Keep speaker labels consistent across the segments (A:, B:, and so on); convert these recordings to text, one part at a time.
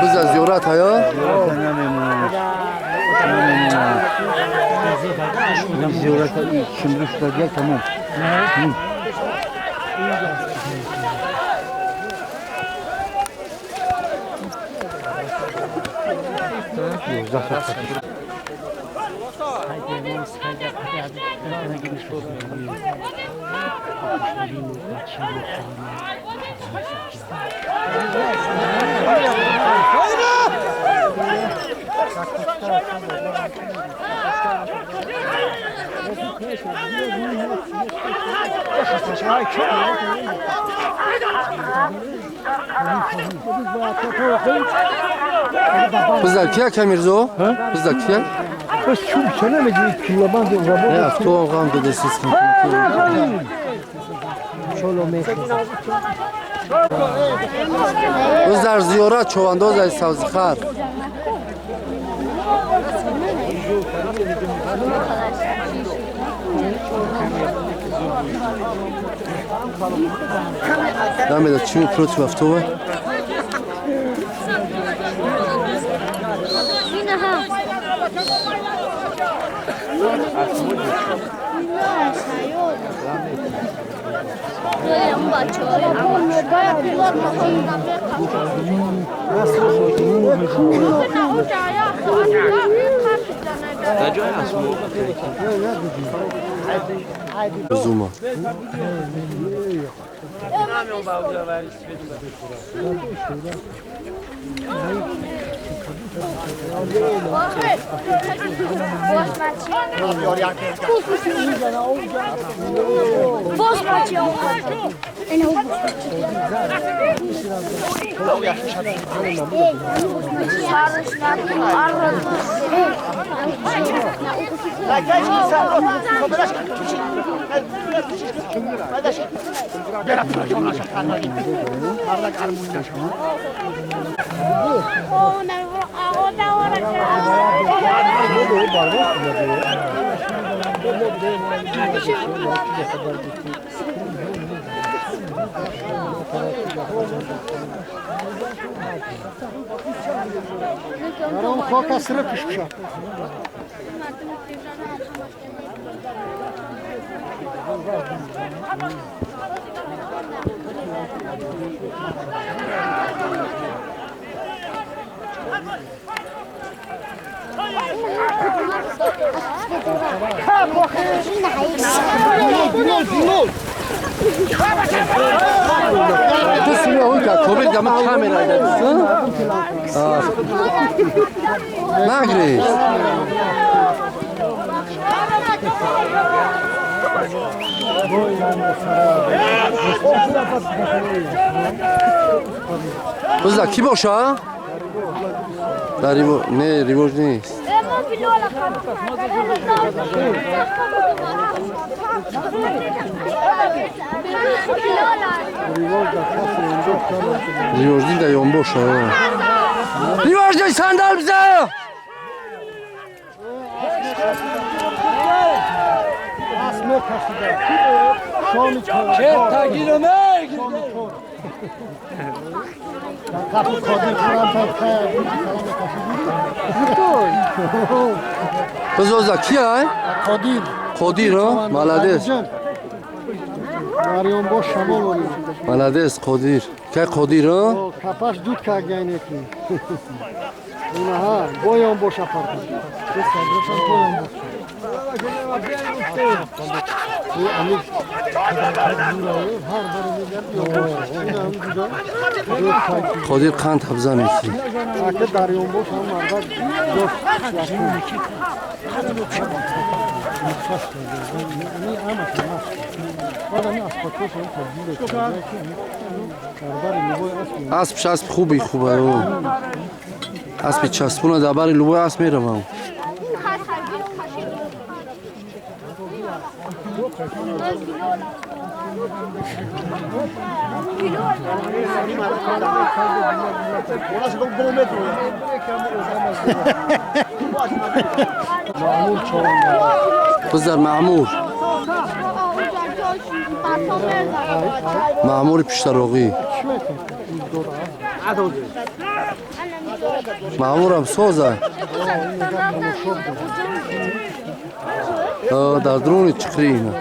A: Биза зиёрат ҳаё?
B: Зиёрат чимруш дагя тамом.
A: Бизда кия Камирзо? Бизда кия?
B: Бas чум чанамеди килобанд
A: Не, авто гам дедесиз. Биздар зиёрат човандоз ай савзихар. Намеда чими против автова? Зума. Нагрез. Бизда ки боша? Дар не, ривоҷ нест. Ривоҷ да ён боша. Ривоҷ сандал биза! Бизоза кия?
B: Қодир.
A: Қодир, а? Молодец.
B: Марион бош шамол.
A: Молодец, Қодир. Кай Қодир, а?
B: Капаш дуд кагайнеки. Унаҳа, боён бош апард.
A: Қодир қанд ҳабза мекунӣ. Асп шасп хуби хуба. Аспи часпуна дар бари лубои асп меравам. Бизар Маъмур. Маъмури пуштароғӣ. Маъмурам соза. Дар дуруни чиқри ина.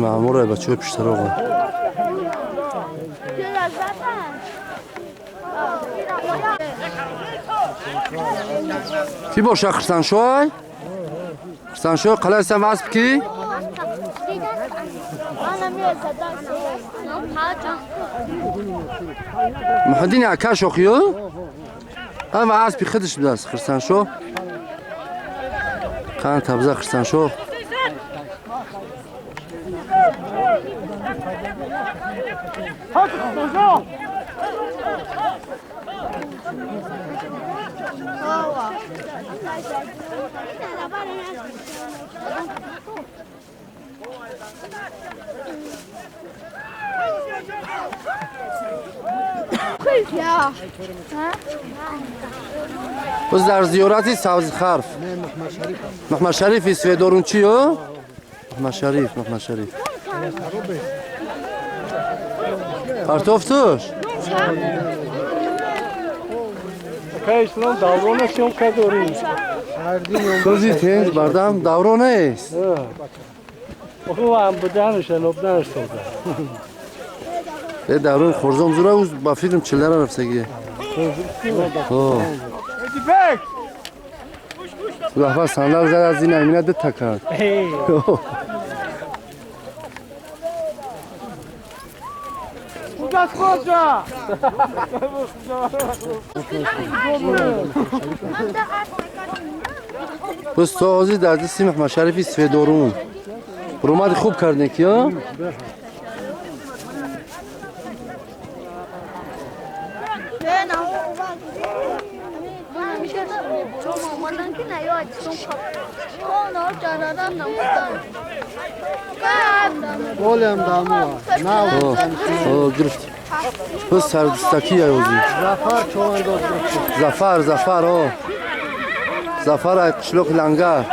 A: Маъмура бачаҳои пуштароға. Ки боша Хурсандшоҳ? Хурсандшоҳ қалайсан асп ки? Муҳиддин ака шохиё? Ава аспи худаш будааст Хурсандшоҳ. Қанд табза Хурсандшоҳ. Боз дар зиёрати Сабзихарф. Муҳаммадшарифи Сведорунчӣ, ё? Муҳаммадшариф, Муҳаммадшариф. Картофтуш? Сӯзи тинҷ бардам давро нест. Даврони Хорзом зура ба филм чилдара рафтагие. Раҳбар сандал зад аз ин амина дута кард. Боз то ҳозир дар дасти Муҳаммадшарифи Сведорун. Ромади хуб кардем ки, ё? Гирифт. Боз сардистаки яёзи. Зафар, Зафар, о. Зафар ай қишлоқи Лангар.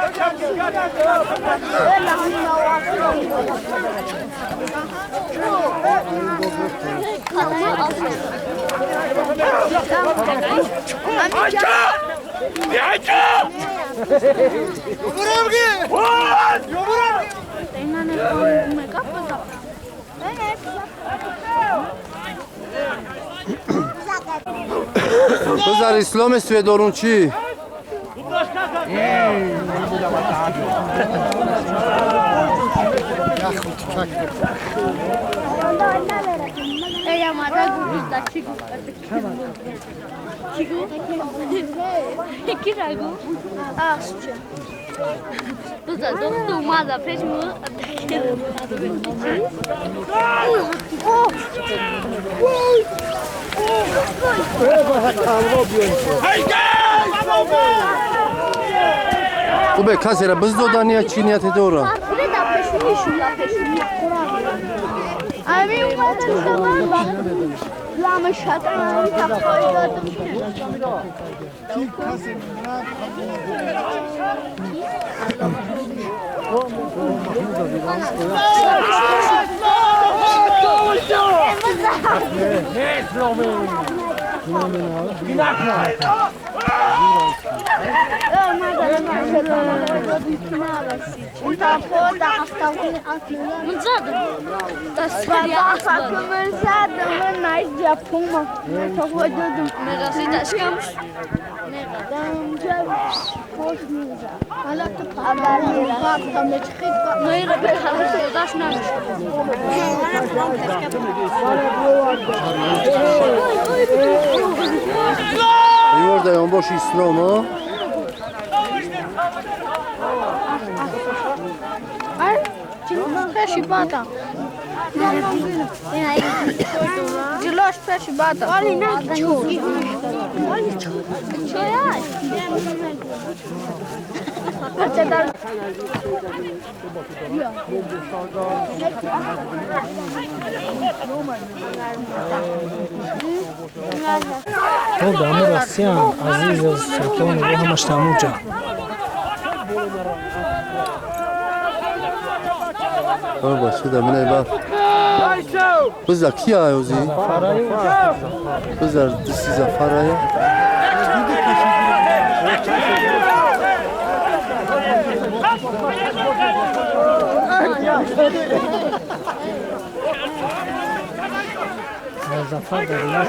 A: Боз дар исломи Сведорунчӣ. Хубе касера биз додания чӣ нияте дора? Даёнбоши ислом, о?
C: Хоб даму растиян Азиз Султон ҳамаш тамуҷа.
A: Биза ки аёзи? Биза диси Зафарая.
C: Зафар дар як.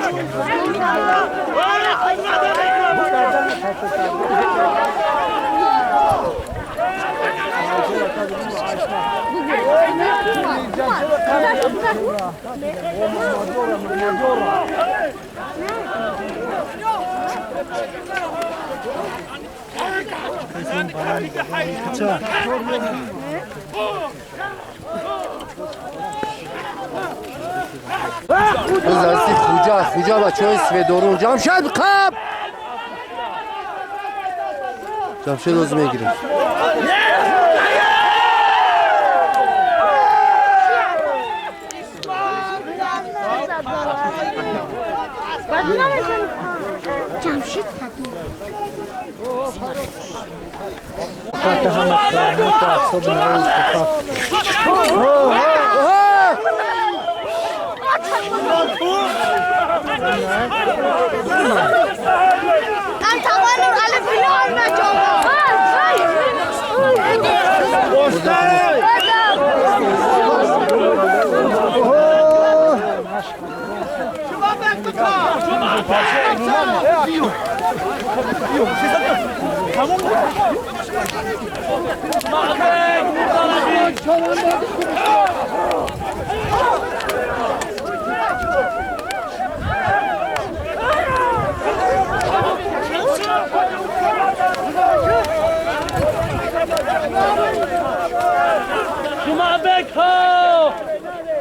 A: Бизарси хуҷа, хуҷа бачаҳои Сведорун. Ҷамшед қаб! Ҷамшед оз мегирем.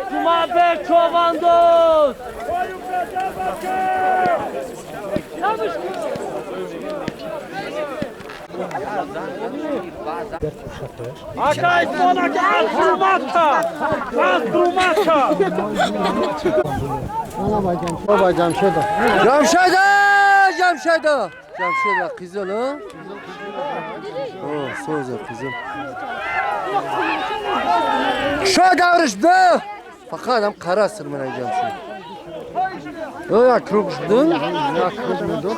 D: Cumabek Çovandoz!
A: Ҷамшеда! Ҷамшеда! Ҷамшеда қизил, а? О, соза қизил. Шо давриш да! Фақат ҳам қара сирмана Ҷамшед. О, як круг шуд?
B: Як круг медод.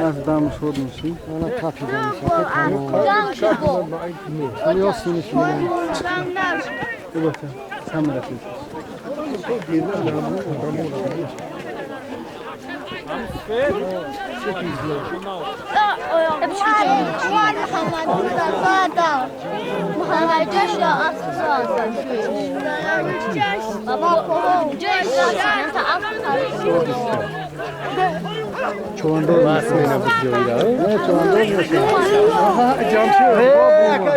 A: Аз дам шуд меши.
B: Ана капи дам меши. Ёсини шуд.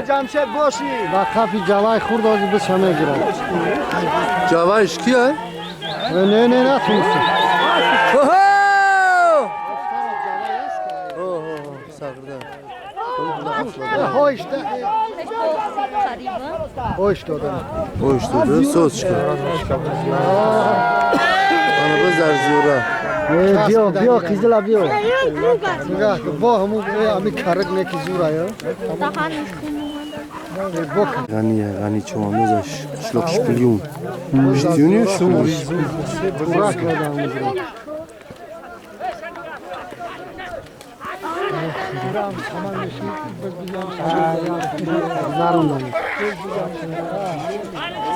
E: Ҷамшед бошӣ.
B: Ба қафи ҷавай хурд ози биса мегирад.
A: Ҷавайш кия?
B: Не, не, натунистем.
A: Оиш дода, соз шуд. Ана бизар зиёра.
B: Биё, биё, қизила биё. Бо ҳамун ами карак неки зура ё.
A: Ғани, ғани чувандозаш қишлоқ шпилюн. Шпилюн шу?
B: Урак дода ҳамун.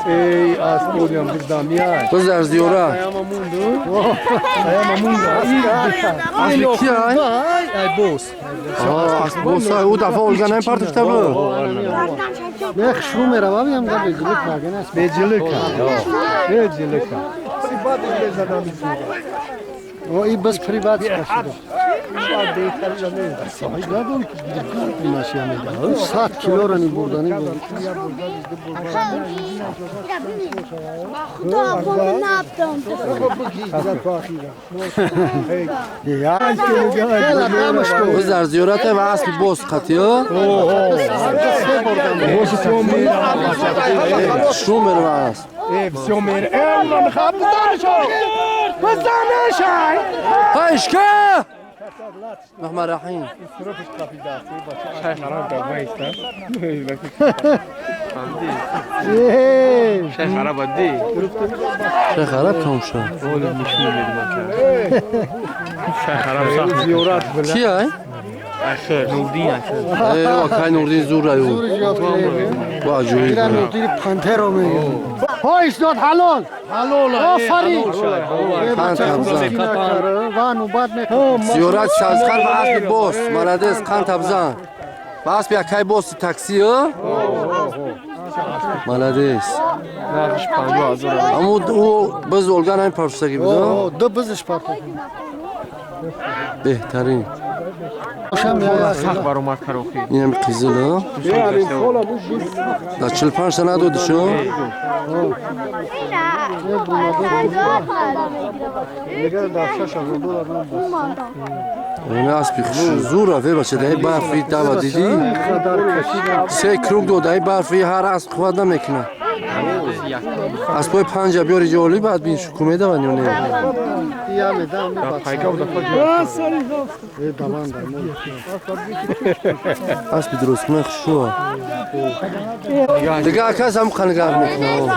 E: Ey asporiam bizdamia.
A: Бизар зиёра. Аспи кия?
E: Ай бос.
A: Асп бос. Ӯ дафъа олган ҳам партошта буд.
B: Не хушрӯ меравам, ям га беҷилик наген аст.
E: Беҷилика. Беҷилика.
B: О, и бас прибат кашида. 100 кило ро бурдани буд.
A: Бизар зиёрат ва аспи боз қатиё. Шум мерава асп. Ҳайшка! Раҳман Раҳим. Шайх Араб там шуд. Ки ай? Акай Нурдин зур аю. Бо аҷоиб.
B: ها ایستاد حلال آفرین.
A: زیارت سبزخر و اسب باز مالدس قند تبزن و اسب یکای باز تاکسی مالدس. اما او بز اولگان همین پرسگی بود.
B: دو بزش پرسگی.
A: بهترین. اینم قزل ها 45 تا ندادی شو؟ این اسبی زور رفت بچه دهی برفی دوا دیدی؟ 3 کروگ دو دهی برفی هر اسب خود نمیکنه. اسبای 5 بیاری جالی بعد بین شکومه دون یا نه؟ اسبی درست کنه خوشو. دیگه کس هم خنگار میکنه.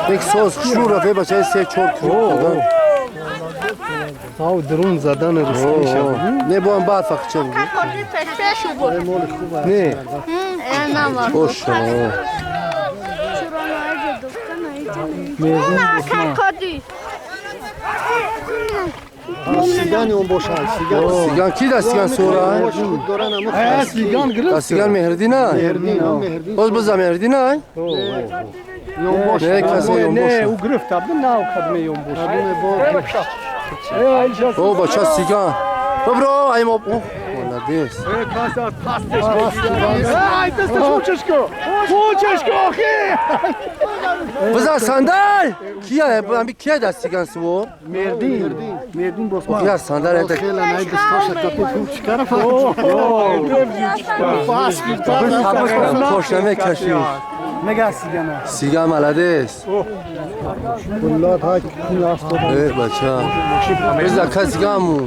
A: یک سوز خوشو رفت بچه 3-4 کروگ.
E: او درون زدن رسمی شد.
A: نه با هم برف چه بود؟
E: نه.
A: خوش.
B: سیگان اون باشه.
A: سیگان کی دست سیگان سورا؟
E: سیگان گرفت.
A: سیگان مهردی نه؟ باز بزن مهردی نه؟ نه کسی اون باشه.
E: نه او گرفت ابن نه او کدمه اون باشه.
A: او بچه سیگان. ببرو ایم او مالدیس.
E: ای دستش پوچش کو. پوچش کو آخی.
A: بزن صندل. کیه؟ همین کیه دست سیگان سو؟
E: مردین. مردین بosman.
A: یا صندل انت.
B: خیلی نه دستش تپی پوچ کرد.
A: خوش نمیکشی.
E: نگه سیگانه.
A: سیگان مالدیس.
B: ولاد های
A: ای بچه. بزن کسیگامو.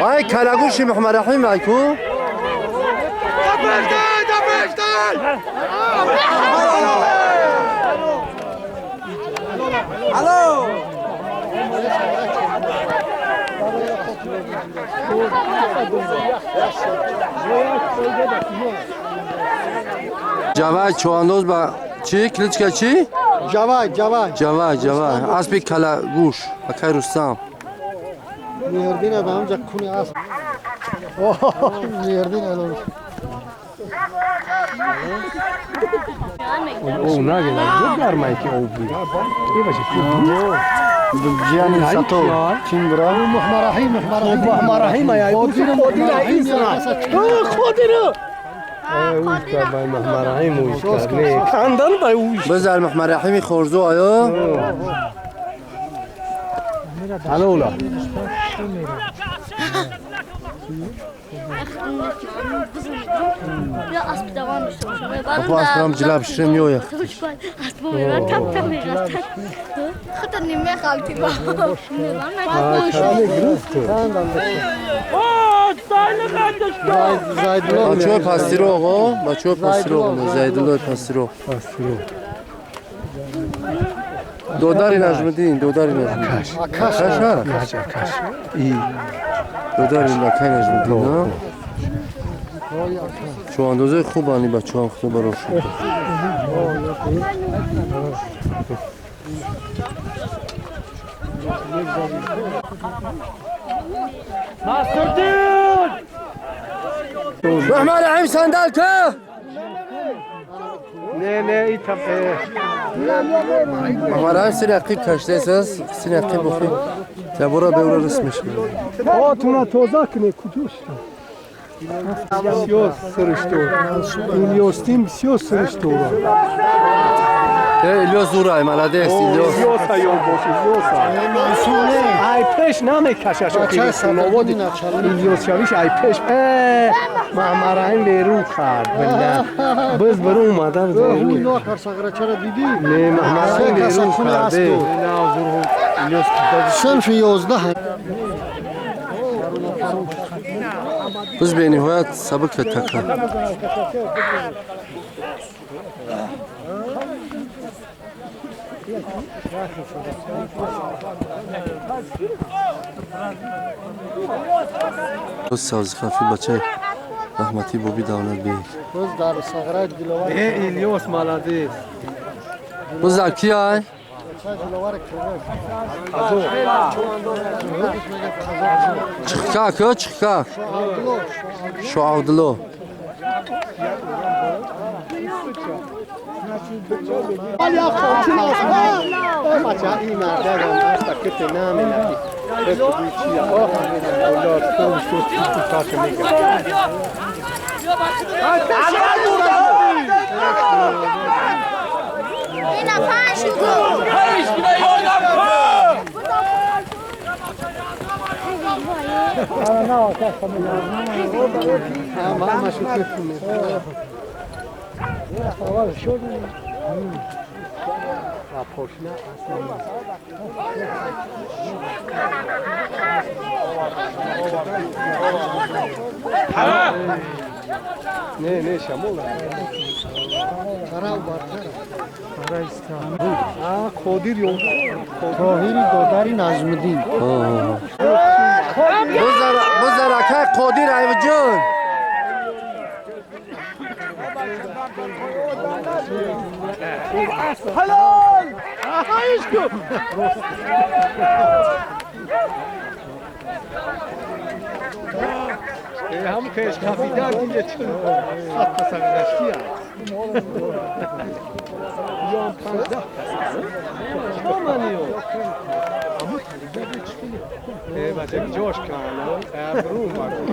A: هاي كلاغوشي محمد رحيم معكو الو جوای چواندوز با چی کلیچکا چی؟
B: جوای جوای
A: جوای جوای اسبی کلاغوش اکای رستم
B: مهردین آدم جا خونی اسب مهردین الان
E: او نگه نگه گرمه که او بود ای باشه
B: جیانی ساتو چینگرا محمد رحیم
E: رحیم یا خودی ایسرا خودی رو او کرد محمد رحیم او کرد کندن با او
A: بزر محمد رحیم خورزو آیا
E: الولا
D: یا اسب دوان داشته باشم.
A: خب اسبم جلب شدم یویا.
D: اسب میرم تپ تپ میرم. خودت نیمه خالتی با.
A: بچه‌های پاستیرو آقا، بچه‌های پاستیرو، زیدالله پاستیرو. دوداری نجمدین، دوداری نجمدین. آکاش، آکاش، آکاش. ای دوداری لکای نجمدین ها. چو اندازه خوب آنی بچه‌ها خدا براش. رحمن الرحیم صندل که.
E: Не, не, и там.
A: Мамарам сини ақиб кашидааст, сини ақиб бухи. Табура беура рис мешавад.
E: Отуна тоза кне куҷош? Бисёр сиришто. Илёстим бисёр сиришто.
A: Илёс зурай, молодец, Илёс.
E: Илёс ё бош, Илёс. Ай пеш намекашаш охи. Илёс шавиш ай пеш. Мамараим беру кард. Биз беру омадан беру.
B: Сағрачара дидӣ?
E: Не, Мамараим беру кард.
B: Синфи 11.
A: Биз бениҳоят сабук така. Савзихафи бачаи раҳматӣ Боби Давлатбек.
B: Боз дар сағра Диловар.
E: Илёс молодец.
A: Боз дар ки ай? Чихка ко чихка. Шоавдулло.
E: Не, не, шамола. Қодир ё
B: Тоҳири додари Наҷмиддин.
A: Бузар акай Қодир Айвҷон.
E: Ҳалол! Аишку! Ҳам хеш хафида диге чун хатта сагдаштия. Ё 15. Чоманиё. Аму талига чӣ? Бача ҷош кана, абру марду.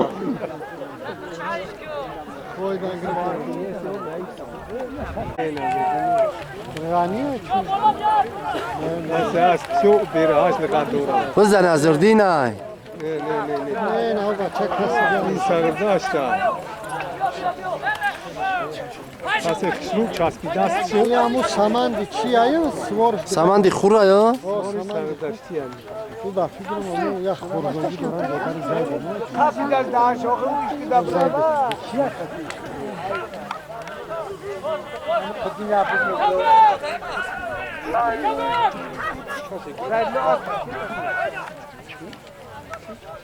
A: Биза Назирдин ай.
B: Не, не, бача каси
A: Саманди хура ё?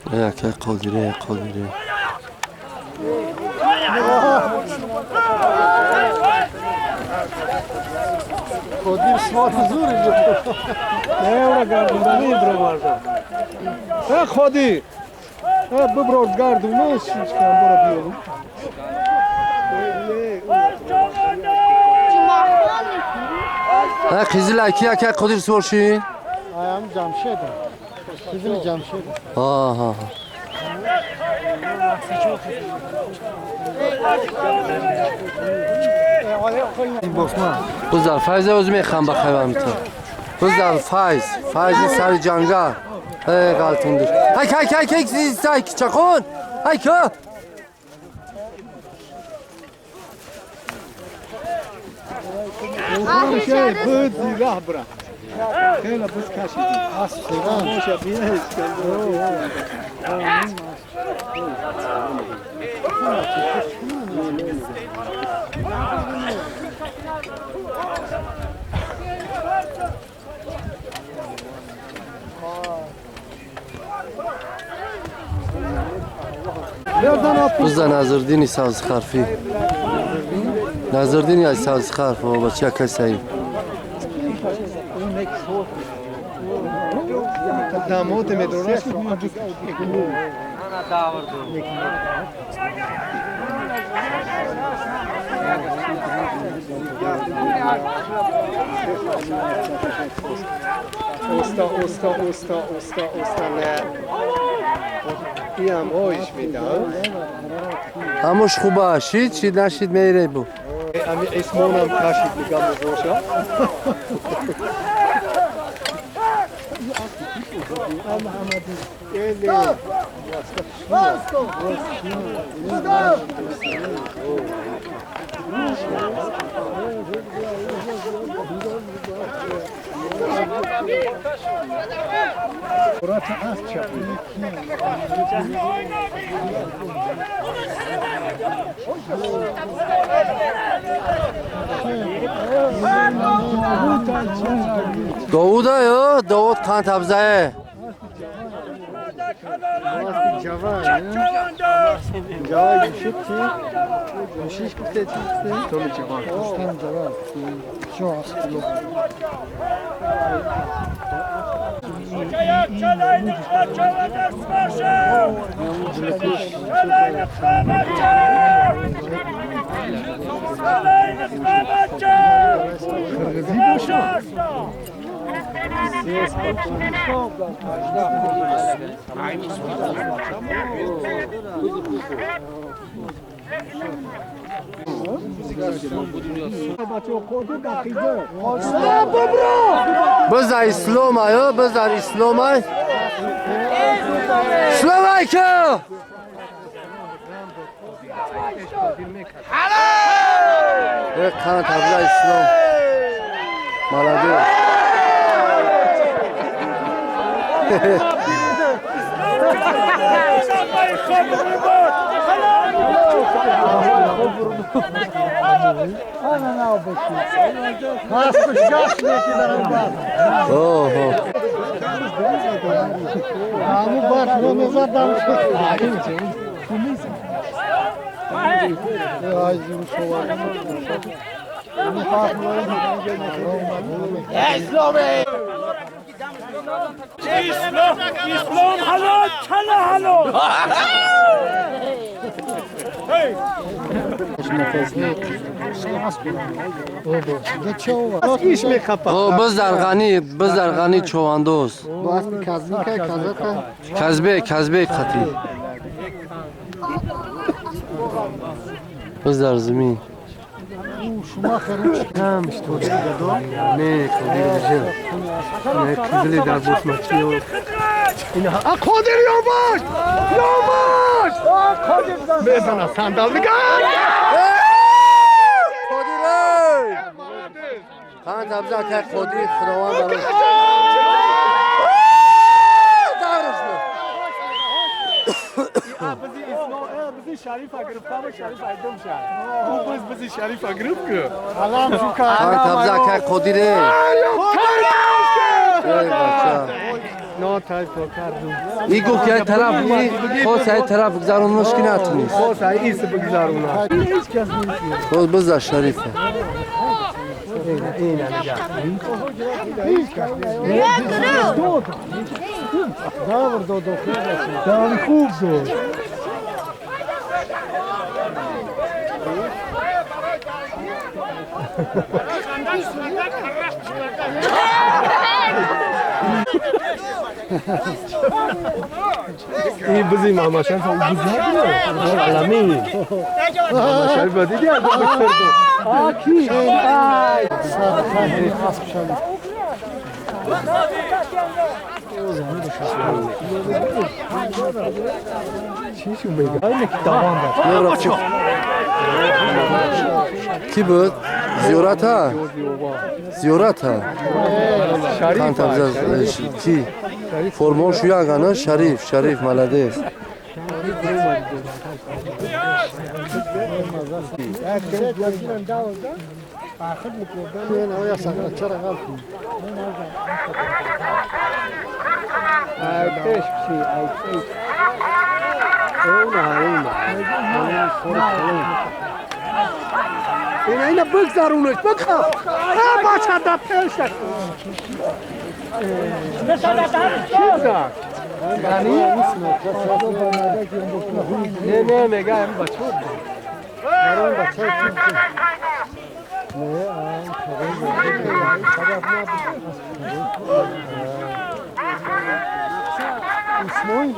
A: Акай Қодире, Қодире.
B: Қодир свор зур.
E: Не, ура гардундани бироварда. Қодир. Биброр гардуна, чикам бора биёрум.
A: Қизил аки акай Қодир свор ши?
B: Аям Ҷамшед. Қизили Ҷамшед.
A: Ҳа. Буздар Файза o'zi мехам ба хайвамта. Буздар Файз, Файзи сари ҷангал. Эй ғалтундир. Ҳай ҳай ҳай ҳай сай чақон. Ҳай ка. Бузда Назирдини сабзхарфӣ. Назирдини аз сабзхарф бача акай Саид.
E: Дамот медораш. Оста, оста, оста, оста, оста, не. Иам оиш медам.
A: Ҳамуш хуба шид, шид нашид мейре бу.
E: Ами эсмонам кашид мигам боша.
A: Довуда ё Довуд қанд абзае. Бизар ислом ай, бизар ислом ай. Слом айка! Қанд абза ислом. Молодец.
F: İslam halal, çala halal.
A: Биздар ғани човандоз. Казбек, Казбек қати. Биздар зимин.
E: Не, не, қизили дар босмачи. Қодир ёвош! Ёвош! Мезана сандал дигар!
A: Қодир! Қанд абза кай Қодир Худованд барош. Қанд абза кай Қодире. И гуфт ки тараф хост ай тараф гузарон мушкил натунист.
E: Хост ай ис бигзаруна.
A: Хост бизар Шарифа.
E: Хуб дод. این بزی محمد شریف او بز نبود علمی محمد شریف دیگه آکی
A: کی بود؟ زیارت ها؟ زیارت ها؟ کی؟ فرمان شویان شریف شریف ملده است.
E: اینا بگذارونش بخواه بچه در پیش. نه نه میگم بچه
B: اسماعیل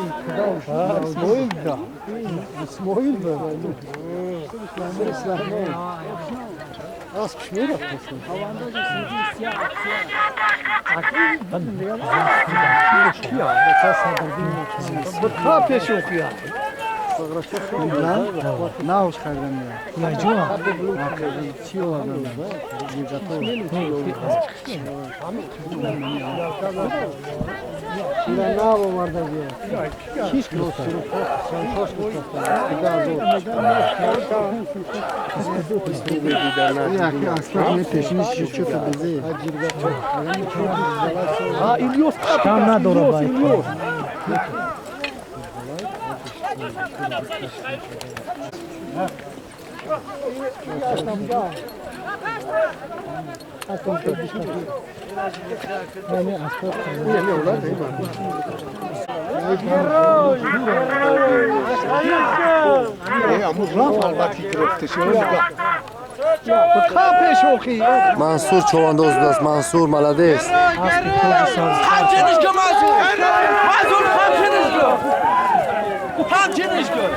A: Мансур човандоз будааст. Мансур молодец.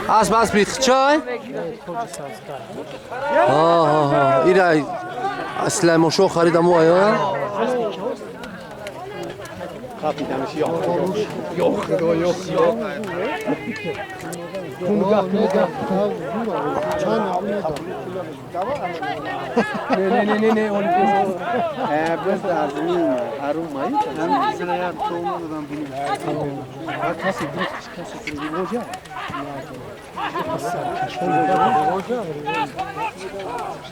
A: Асп аспи чай? Ҳа ира Сулаймоншоҳ харидам оё?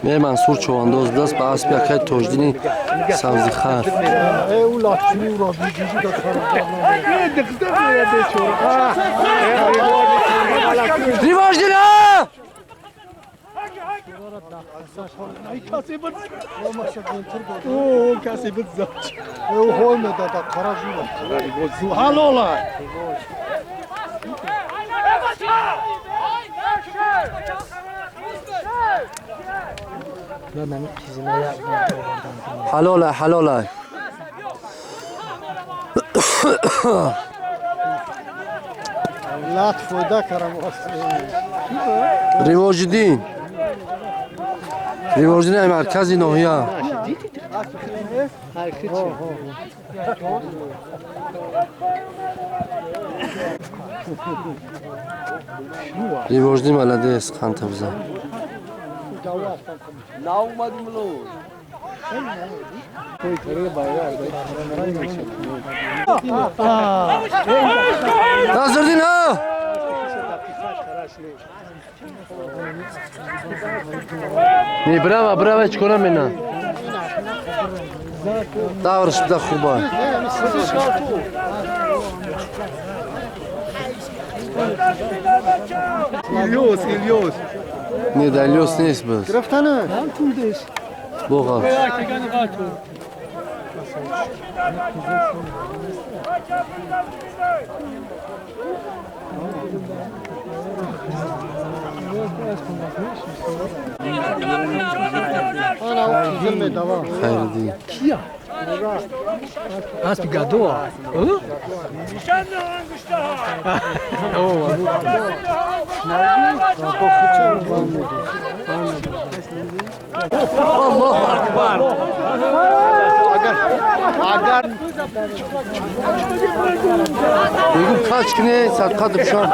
A: Не Мансур човандоз будааст ба аспи акай Тоҷдини Сабзихар. Ривоҷдина! Ҳалола ҳалола. Ривоҷиддин. Ривоҷиддин ай маркази ноҳия. Ривоҷиддин молодец, қантабза. Насриддин ҳа! Не браво, браво, чикора мена? Даврш буда хуба.
E: Илёс, Илёс.
A: Не, да Илёс нест буд. Боға. Хайриддин.
E: Кия? Аспи гадо.
A: Аллоҳу акбар.
E: Агар
A: Мегум кач кне садқа дупшан.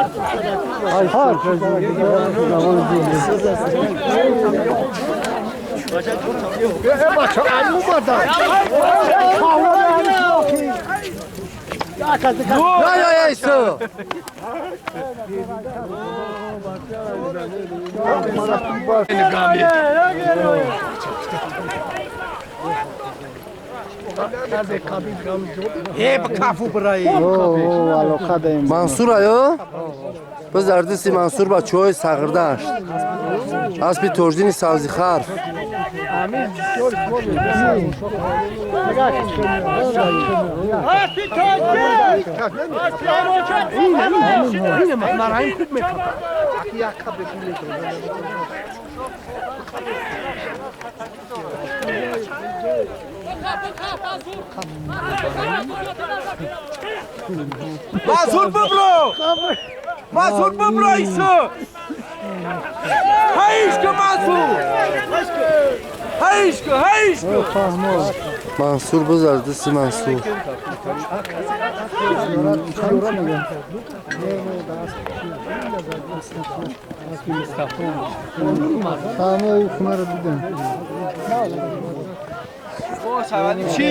A: Я я я исо. Мансур аё? Biz дар дасти Мансур бачаҳои сағирдашт. Аспи Тоҷдини Сабзихар.
F: Масуд бибро! Масуд бибро Исо! Ҳайшка Масуд! Ҳайшка, ҳайшка!
A: Мансур бизар дасти Мансур.
E: Чӣ?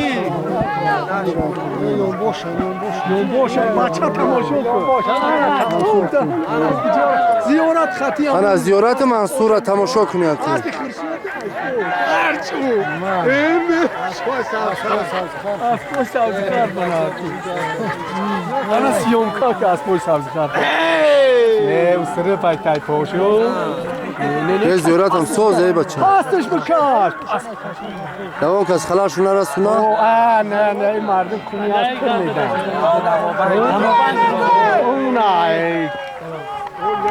A: Ана зиёрати Мансурро тамошо кунед.
E: Ана съёмка ки аспои сабзихар. Не, усры пайтай пошу.
A: Зиёратам соз эй бача.
E: Пасташ бикаш.
A: Давом кас халашу нарасуна.
E: А, не, не, ин мардум куни аз пур медан. Унай.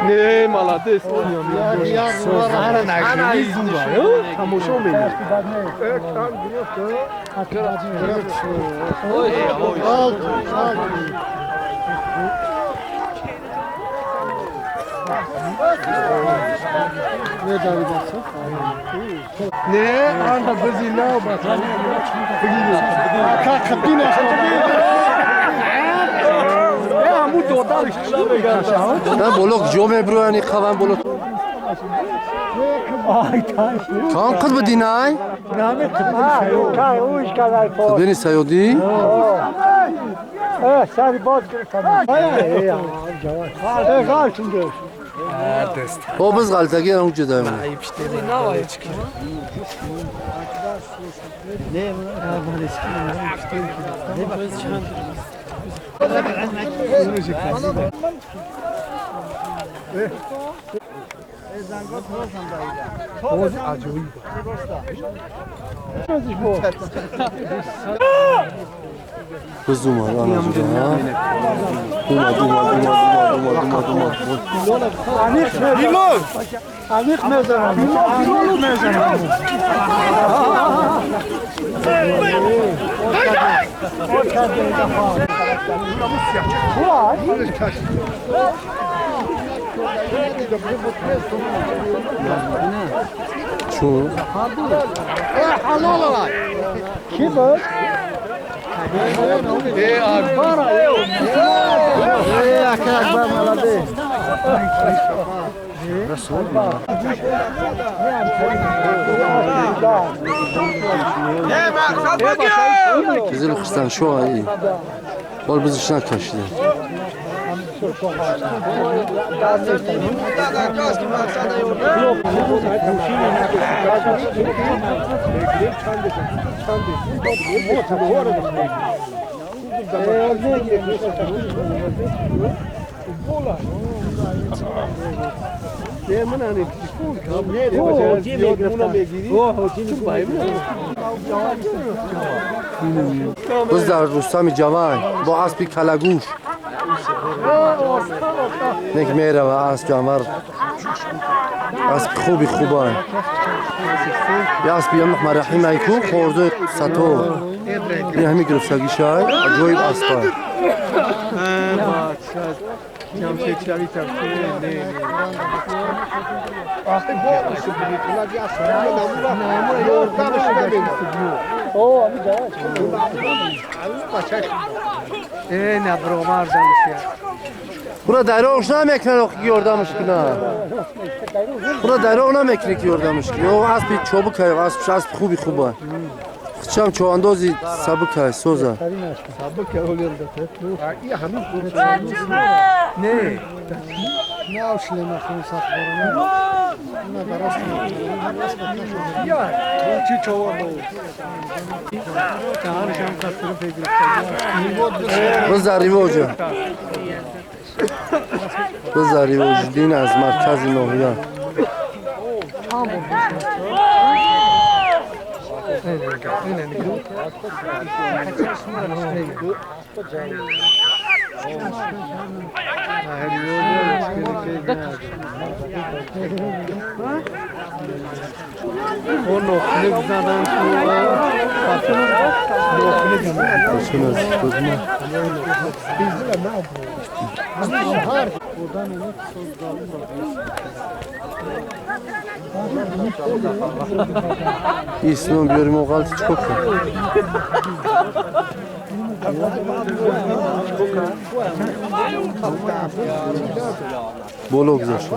E: Не, молодец. Ана нагри зура, тамошо менӣ. Не, ана бизина бача.
A: На боло ҷо мебирояни қаван боло. Кам қад бидинай? Бини саёдӣ? О биз ғалтаги ам ҷудаем. Biz омад, ана ҷуда. Омад, омад, омад, омад, омад, омад, омад.
B: Амиқ мезанам. Амиқ мезанам.
A: Чун?
B: Ки буд? Ака Акбар молодец.
A: Қизил хурсандшоҳ ай. Бол бизиш накашида. Биз дар Рустами Ҷавай бо аспи калагӯш нек мерава асп ҷанвар. Аспи хуби хубай. Я аспи Маҳмадраҳим айку хорзои сатор. Ин ҳами гирифтагишай аҷоиб аспай. Бура дароғш намекунад охи ки ёрдамаш кунад. Бура дароғ намекунад ки ёрдамаш кунад. Ё аспи чобукай, аспи хуби хубай. Хичам чоандози сабукай, соза. Биз дар ривоҷа. Биз дар ривоҷиддин аз маркази ноҳия. Ислом биёрим оғалти чӣ кор кун? Боло гузашт.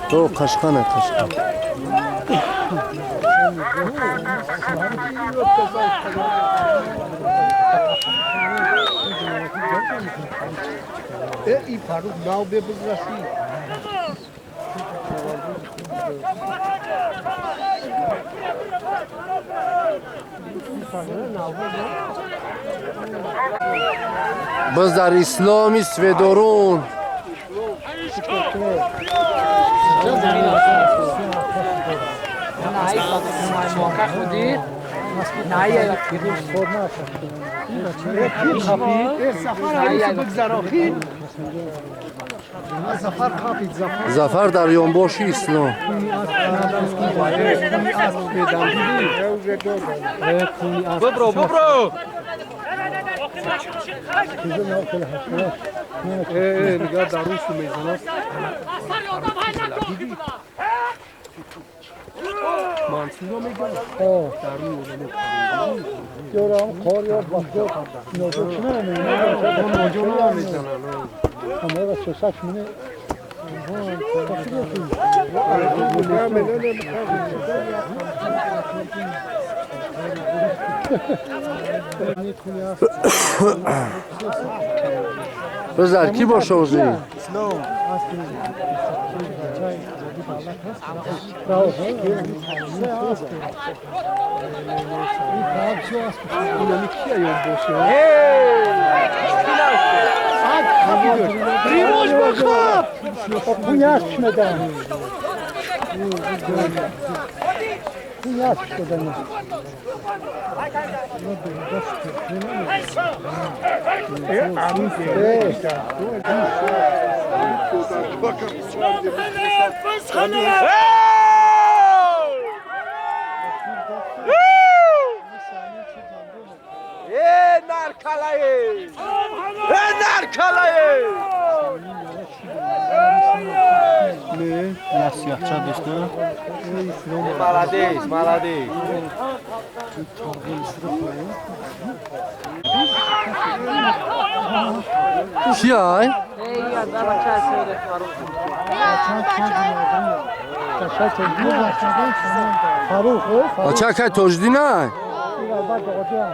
A: То қашқана қашқан.
B: ای فاروق ناو به بزرسی.
A: باز در اسلامی سودارون Зафар дар ёнбоши ислом.
F: Бубро, бубро!
A: بزر کی باشه اوزی؟
F: Молодец, молодец.
A: Кияй? Бача кай Тоҷиддинай?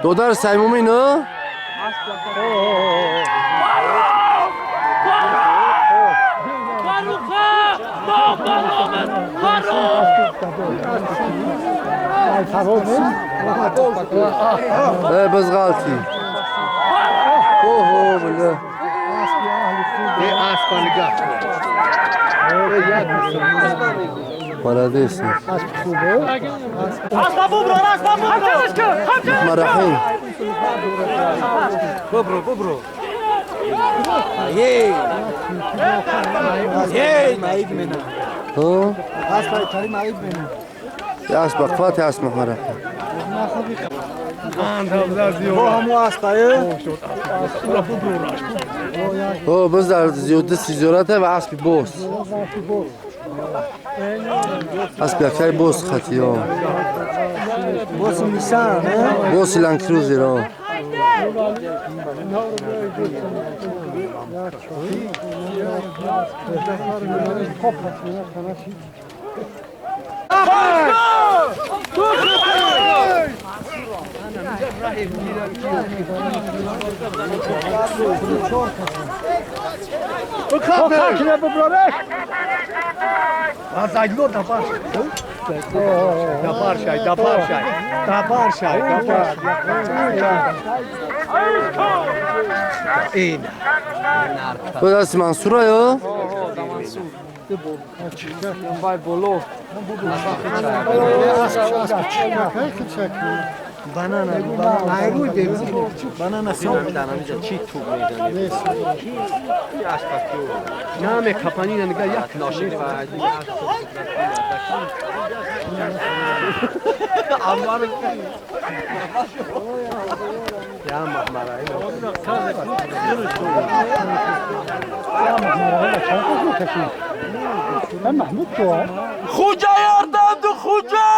A: Додари Саймумин, а? Э, без ғалти. Оҳо, бля. Молодец. Марахим.
F: Бубро, бубро. Ей! Ей, маид мена.
A: Ҳо? Асп бақвати асп Маҳмадраҳим. Ҳо, биз дар зиёдати зиёрате ва аспи боз. Асп якай боз хати, ҳо. Боси Ленд-Крузер, ҳо. Бо дасти Мансура ё?
E: Вай боло.
B: Банана, банана.
E: Банана чи туг мезанӣ? На мекапанина нига як ноши. Я махмара.
F: Хуҷа ёрдамду хуҷа!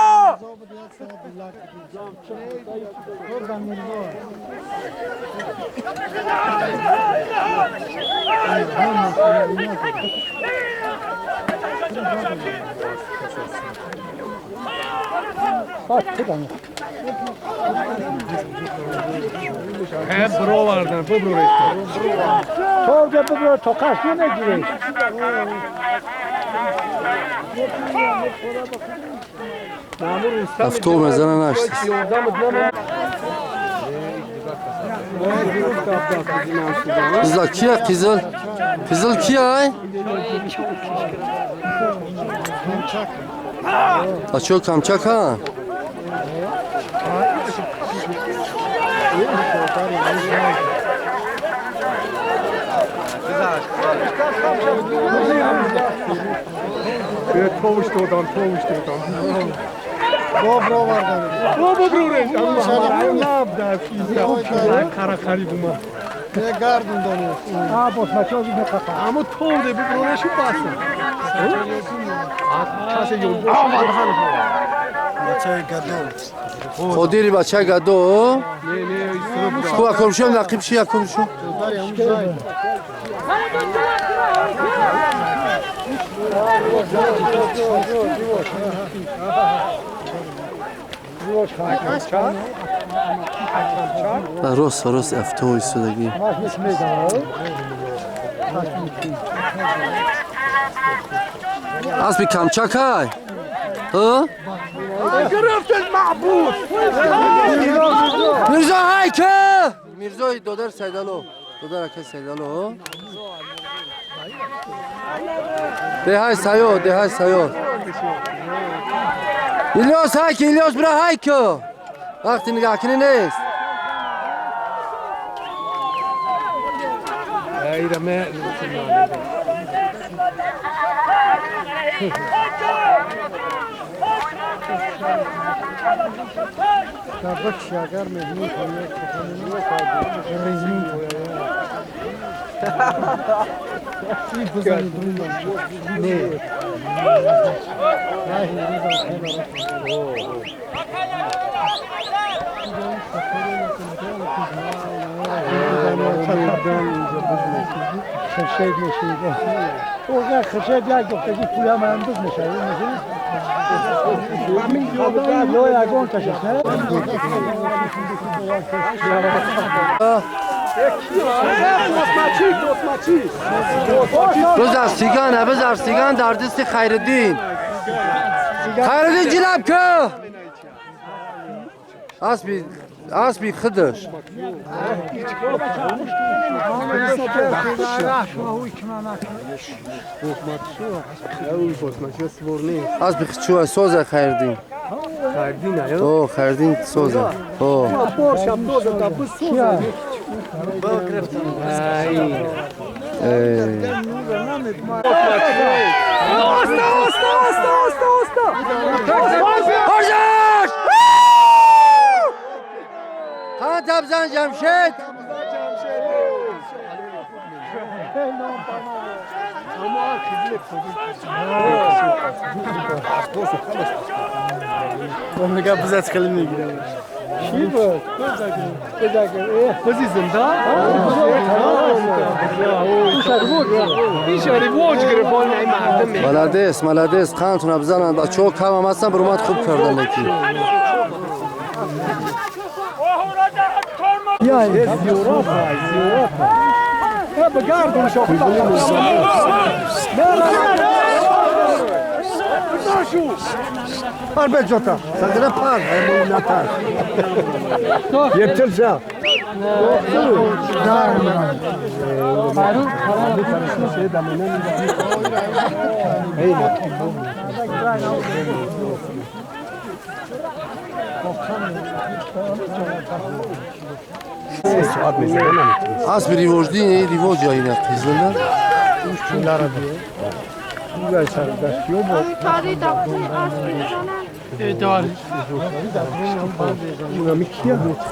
E: Бровардан, буброред.
B: То бубро тоқаш намегиред.
A: Авто мезана нашт. Қизил кия қизил? Қизил кия ай? Бачаҳо камчак ҳа?
E: Товш додан, товш додан.
B: Бобровардан.
E: Боброред. Каракари бума.
B: Гардун донӣ. А босмачози меқапа.
E: Амо товде буброрешу баса. Касе ёл.
B: Бачаи гадо.
A: Қодири бачаи гадо?
E: Не, не,
A: Хуб, акомшиам нақиб ши, акомшу. Рост, рост, авто истодагӣ. Аспи камчак ай? Ҳа? Мирзо ҳайка! Мирзои додар Сайдало. Додар акай Сайдало. Деҳай Сайод, деҳай Сайод. Илёс ҳайка, Илёс бира ҳайка. Вақти нигаҳкунӣ нест.
B: Агар меҳмон резмин خرشید میشید. او خرشید یک گفتگی پول هم اندوز میشه. یا یگان کشش نه؟
A: بذار سیگان، بذار سیگان در دست خیردین. خیردین جلب که. اسبی اسبی خودش. اسبی چوه سوزه خیردین. او خیردین سوزه. او. Tabzan Cemşit.
B: میگه بزرگ خیلی میگیره. چی بود؟
E: بزی زنده؟
A: ملادس ملادس قندتون بزنن بچه‌ها کم هم هستن برومد خوب کردن یکی.
B: پر به جوتا سنگره پر نتر یبتل جا
A: Асби ривоҷдин ривоҷ ина қизилда.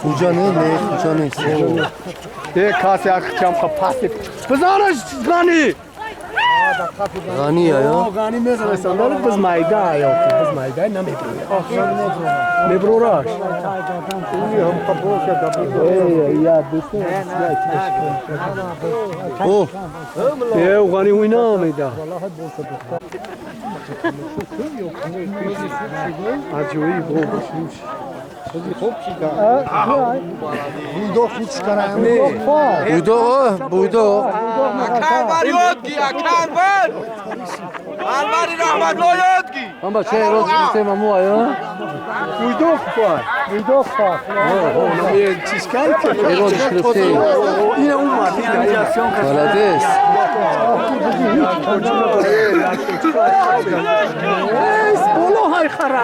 A: Хуҷа не, не, хуҷа нест.
E: Касе акчам паси. Бизанаш ғани.
A: Ғани ая?
E: Ғани мезанад, вале биз майда ая, биз майда намебурад. Мебураш.
A: О!
E: Э, ғани уйна меда. Аҷоиб бо.
A: Буйдоқ, буйдоқ.
F: Аканвар ёдги, Аканвар! Анвари Раҳматулло ёдги!
A: Ман бачаи роз гирифтем аму ая?
E: Буйдоқ фар, буйдоқ фар. Чиз кард?
A: Эроз гирифтем.
E: Ина умад, ина.
A: Молодец.
E: Боло ҳай хара.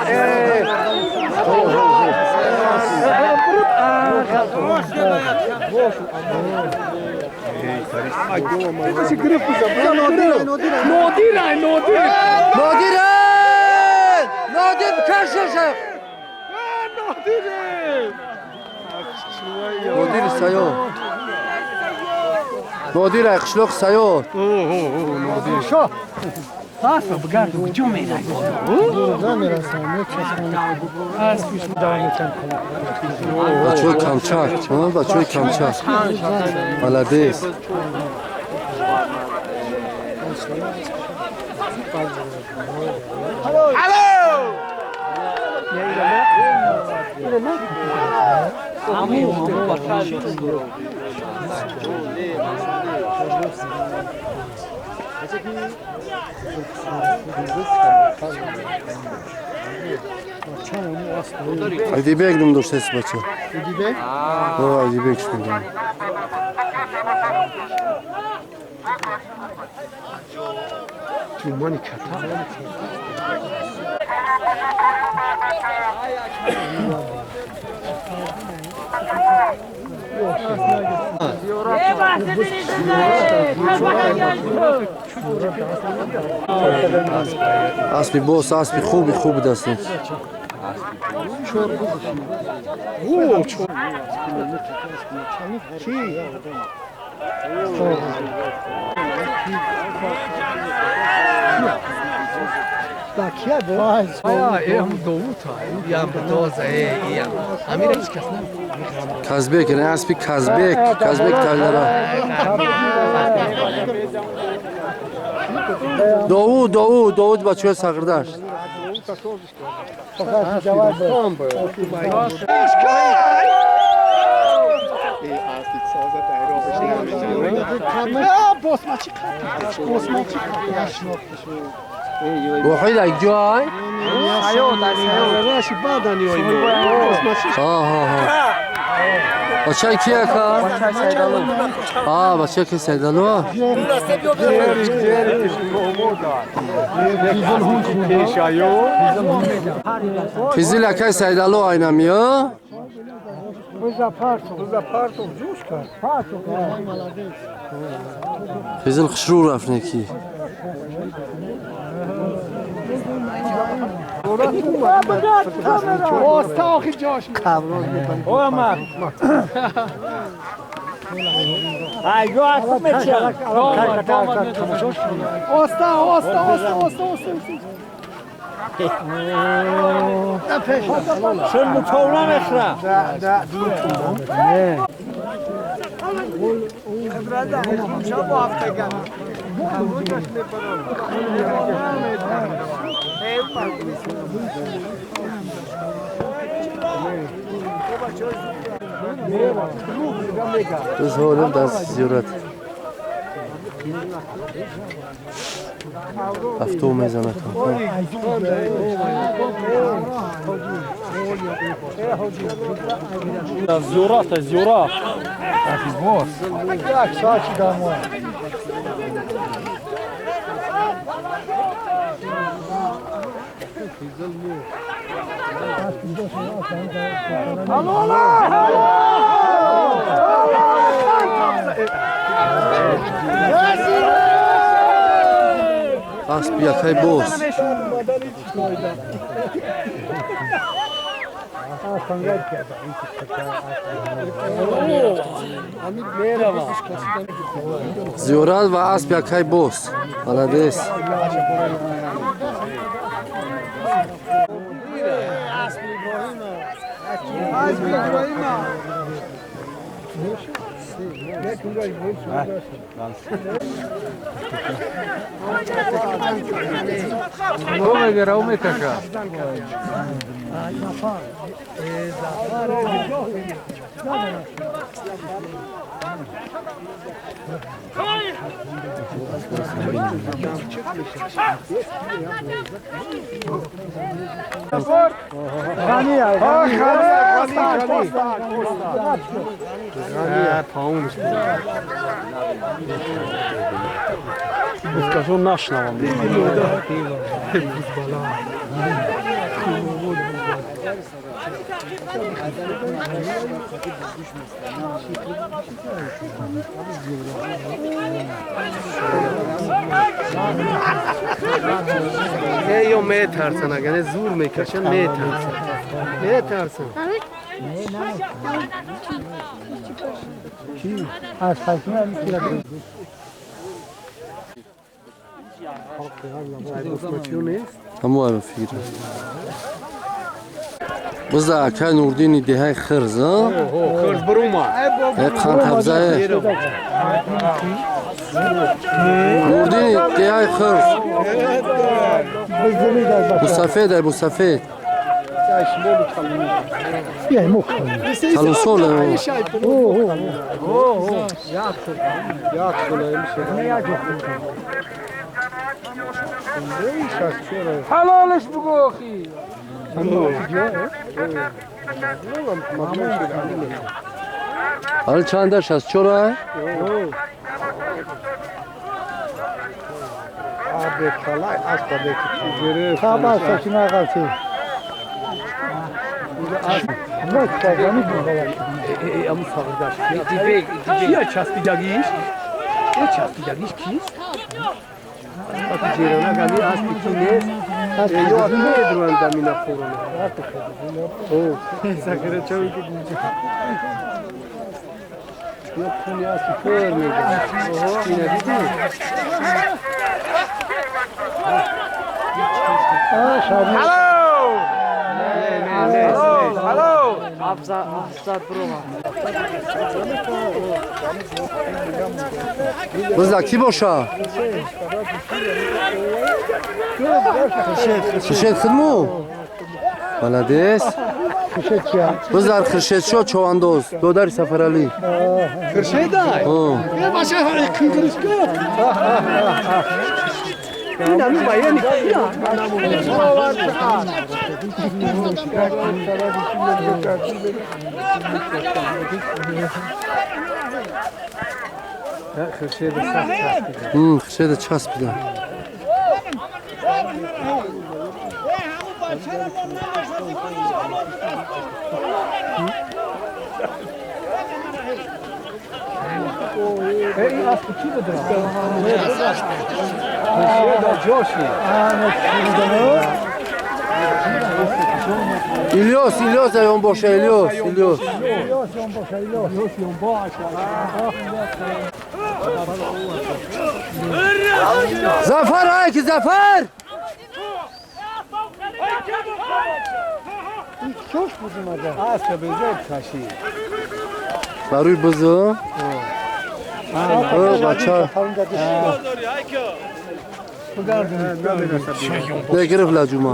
E: Нодир, нодир.
A: Нодир! Нодир кашаша!
E: Нодир!
A: Нодир саёд. Нодир ай қишлоқ саёд.
E: Нодир. Шо. Аспа бигарду куҷо мерай?
A: Бачаҳои камчак, бачаҳои камчак. Молодец. Айдибек ном доштааст бача.
B: Айдибек?
A: О, Айдибек шуд.
E: Тумани ката.
A: Аспи бос, аспи хуби хуб даст. Казбек, яъне аспи Казбек, Казбек таллара. Довуд, Довуд, Довуд бачаҳои сағирдашт. Воҳид як ҷой? Бачаи ки ака? Бачаи ки Сайдалу? Қизил акай Сайдалу айнамиё? Қизил хушрӯ рафт неки. Biz ҳолим дар зиёрат ҳафту мезанад.
F: Зиёрат, зиёрат.
B: Як соат шидамо.
A: Асп якай боз. Зиёрат ва асп якай боз. Молодец.
E: Скажу наш нам. Ё метарсан, агар зур мекашан, метарсан. Метарсан.
B: Аз факина мекунад.
A: Ҳамоам фикр. Биза акай Нурдини деҳаи Хирз, а?
E: Хирз бирума.
A: Э қандҳабзае. Нурдини деҳаи Хирз. Бусафед ай бусафед. Калусол.
F: حلالش بگو اخی.
A: حالا چند داشت از چرا؟ Биза ки боша? Хуршед хидму? Молодец. Бизар Хуршедшо човандоз, додари Сафаралӣ.
E: Хуршедай?
A: Хуршеда часпида. Илёс, Илёс аён боша, Илёс, Илёс. Зафар, айки, Зафар! Барои бузу? Бача. Не гирифт лаҷума.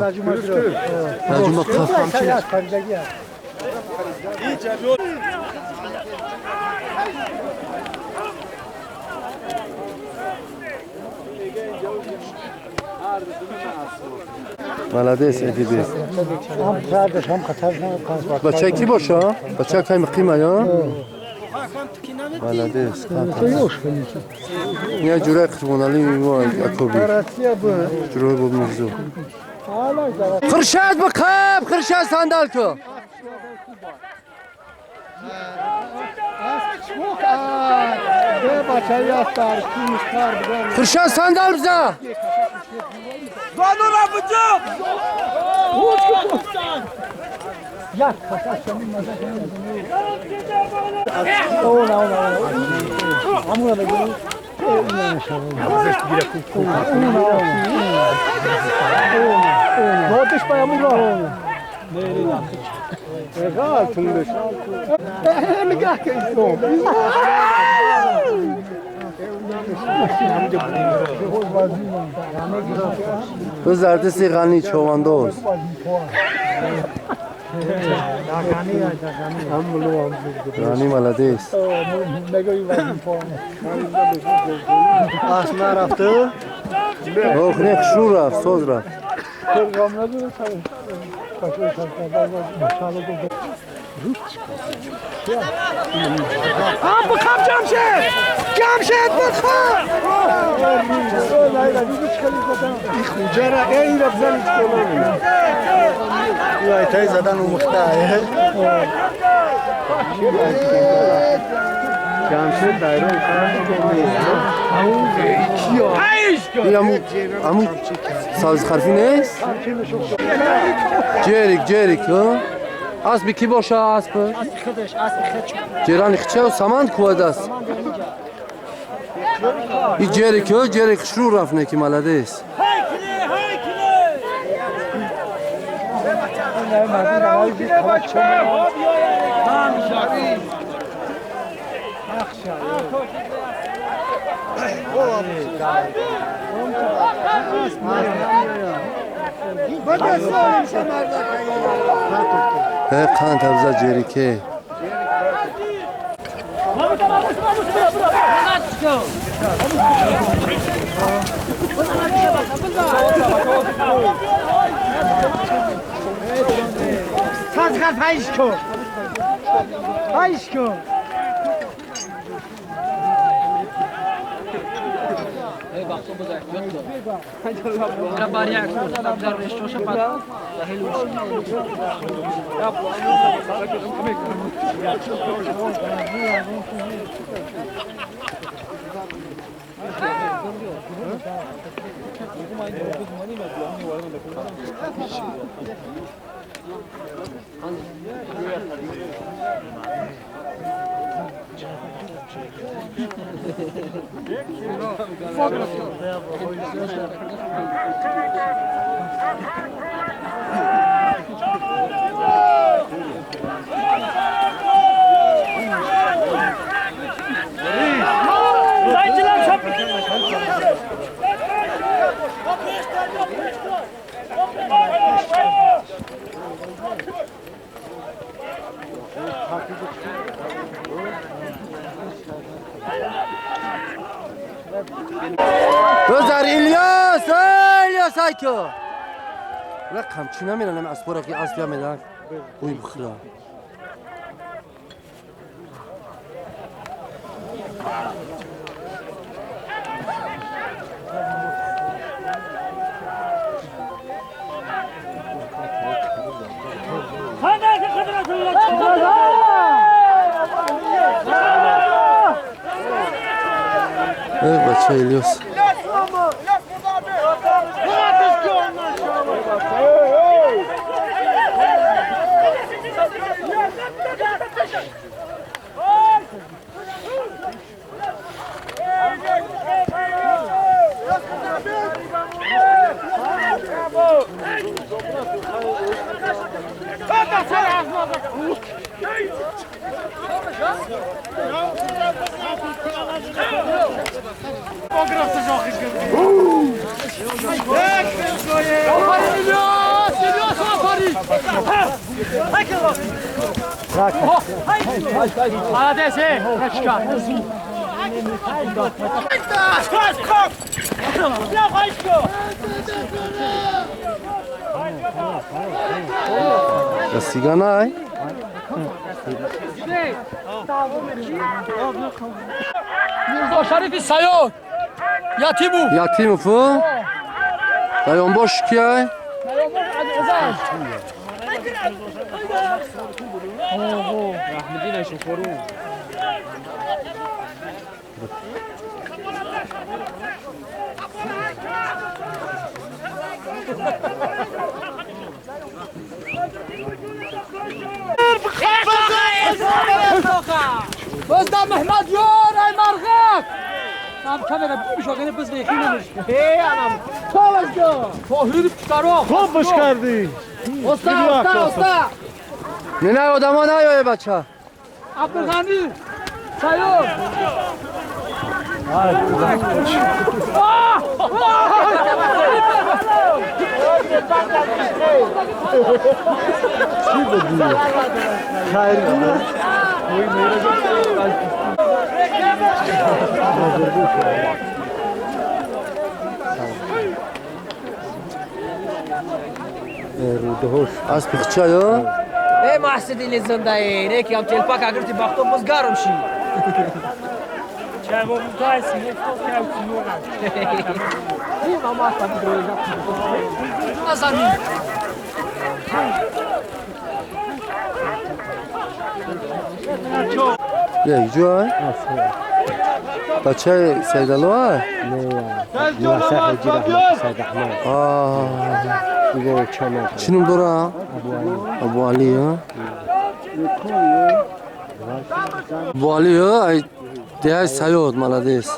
A: Лаҷума қаф. Молодец, Эдибек. Бача ки боша? Бача кай муқима, я? Молодец. Я ҷурай Қурбоналӣ мо Якоби. Ҷурай боб Мирзо. Хуршед бқаб, Хуршед сандал ку. Хуршед сандал бизан. Зардиси ғани човандоз. Ғани молодец.
B: Асп нарафту?
A: Охне хушрӯ рафт, соз рафт.
F: بخواب جمشید! جمشید بخواب!
B: این خوجه را ای را بزنید کنم. این زدن و مخته.
E: جمشید دایره
A: این همون سبز خرفی نیست؟ جریک جریک ها؟ اسبی کی باشه اسب؟
C: اسب خودش، اسب خودش.
A: جیران خچه و سمند کواد است. این جریک ها جریک شروع رفت نکی مالده است. قند افزا جریکه. بزر الیاس، الیاس ایکو. رقم چی نمیرن از خوراکی اصلی میدن. اوی بخلا. بچه الیاس. رسیگانای؟
F: Мирзо Шарифи Саёд Ятимов.
A: Ятимов, Даёнбош кияй?
F: بزدم محمد یار ای مرغک هم کامرا بیش واقعا بز یکی نمیشه ای انم تو جو تو هیری پتارو
B: خوب بش کردی
F: اوستا اوستا اوستا
A: نه نه آدما نیای بچه
F: عبدالغنی سیاد
B: چی بدی؟ خیر
A: از پخچه یا؟
G: ای محسدین زنده ای نیکی هم تلپاک اگر تی باختو باز گارم شی
C: چه با متایسی نفت که
F: نزنی
A: یه جو بچه سیدالو چی نوم داره؟ ابو علی ها؟ ابو علی ها؟ ای ده سیاد مالدیس.